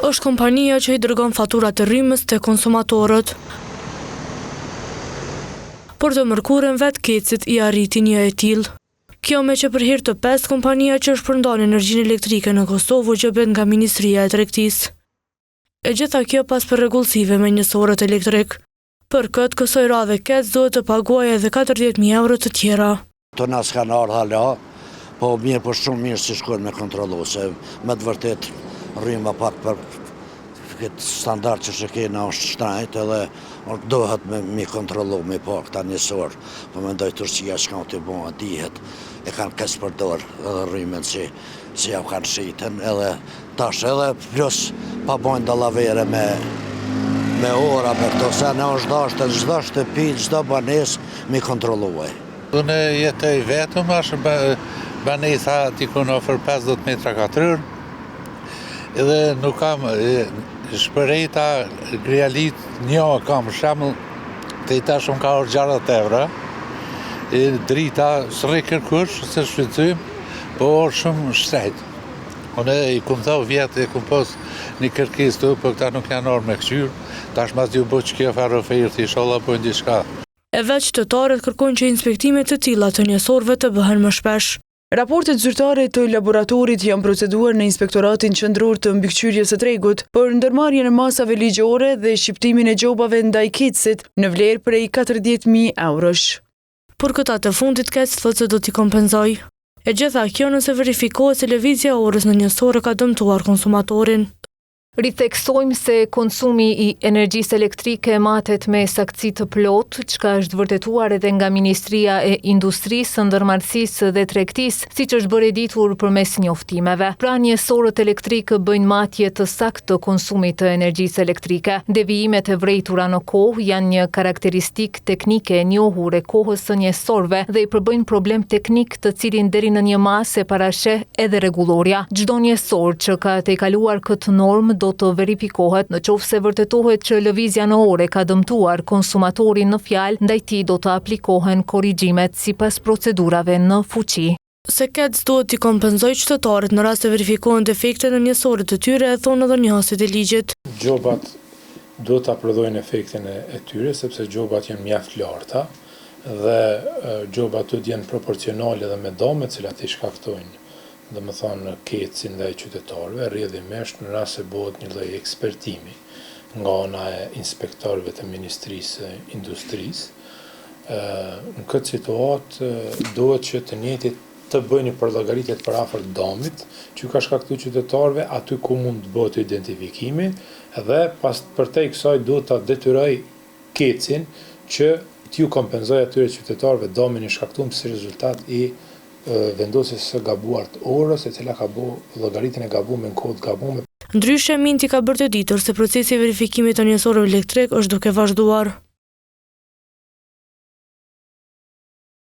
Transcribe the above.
Është kompania që i dërgon faturat e rrymës te konsumatorët. Por të mërkurën vetë KEDS-it i arriti një e tillë. Kjo meqë për herë të pestë kompania që shpërndan energjinë elektrike në Kosovë u gjobit nga Ministria e Tregtisë. E gjitha kjo pas parregullsive me njësorët elektrikë. Për këtë, kësaj radhe KEDS duhet të paguajë edhe 40.000 euro të tjera. Të na s'kanë ardhë hala, po mirë, po shumë mirë si shkojnë me kontrollu, se me të vërtet rryma pak për këtë standard që shë kena është shtrajt edhe dohet me mi kontrollu, me pa këta njësor, po mendoj Turqia që kanë të bo, dihet, e kanë keqpërdor edhe rrymën si, si jau kanë shitën, edhe Tash edhe plus pa bojnë dallavere me me ora me këto sene është dashtë në çdo shtëpi, çdo banesë mi kontrollue. Unë jetoj vetëm, është banesa dikun afër 50 metra katror, edhe nuk kam shporeta grijalit një kam shembull, te tash më ka ardhë 60 euro, e drita s'rri kërkush, s'e shfrytëzojmë, po shumë shtrejt. Unë i kum thanë vjet, e kum pas një kërkesë të, po këta nuk janë ardhë me këqyrë, tash mas ju bo që kjo farë ofertë, ishalla bojnë diçka. E vetë qytetarët kërkojnë që inspektime të tilla të njësorëve të bëhen më shpesh. Raportet zyrtare të laboratorit janë proceduar në Inspektoratin Qendror të Mbikëqyrjes së Tregut për ndërmarrjen e masave ligjore dhe shqiptimin e gjobave ndaj KEDS-it në vlerë prej 40.000 eurosh. Por këta të fundit KEDS thotë se do t'i kompenzojë. E gjitha kjo nëse verifikohet se lëvizja e orës në njësor e ka dëmtuar konsumatorin. Ritheksojmë se konsumi i energjisë elektrike matet me saktësi të plotë, çka është vërtetuar edhe nga Ministria e Industrisë, Ndërmarrësisë dhe Tregtisë, siç është bërë e ditur përmes njoftimeve. Pra njësorët elektrikë bëjnë matje të saktë të konsumit të energjisë elektrike. Devijimet e vërejtura në kohë janë një karakteristikë teknike e njohur e kohës së njësorëve dhe i përbëjnë problem teknik të cilin deri në një masë e parasheh edhe rregullorja. Çdo njësor që ka tejkaluar këtë normë do të verifikohet në qoftë se vërtetohet që lëvizja në orë e ka dëmtuar konsumatorin në fjalë, ndaj tij do të aplikohen korrigjimet sipas procedurave në fuqi. Se KEDS duhet t'i kompenzojë qytetarët në rast se verifikohen defekte në njësorët e tyre e thonë edhe njohësit e ligjit. Gjobat duhet ta prodhojnë efektin e tyre, sepse gjobat janë mjaft larta dhe gjobat duhet të jenë proporcionale edhe me dëmet të cilat i shkaktojnë, domethënë KEDS-i ndaj qytetarëve, rrjedhimisht në rast se bëhet një lloj ekspertimi nga ana e inspektorëve të Ministrisë së Industrisë, Në këtë situatë duhet që të njëjtit të bëjnë një përllogaritje të përafërt damit që ju ka shkaktuar qytetarëve aty ku mund të bëhet identifikimi dhe pas përtej kësaj duhet ta detyrojë KEDS-in që t'ju kompenzojë atyre qytetarëve damin e shkaktuar si rezultat i vendosjes së gabuar të orës e cila ka bo llogaritjen e gabume në kohë të gabume. Ndryshe, MINT-i ka bërë të ditur se procesi i verifikimit të njësorëve elektrikë është duke vazhduar.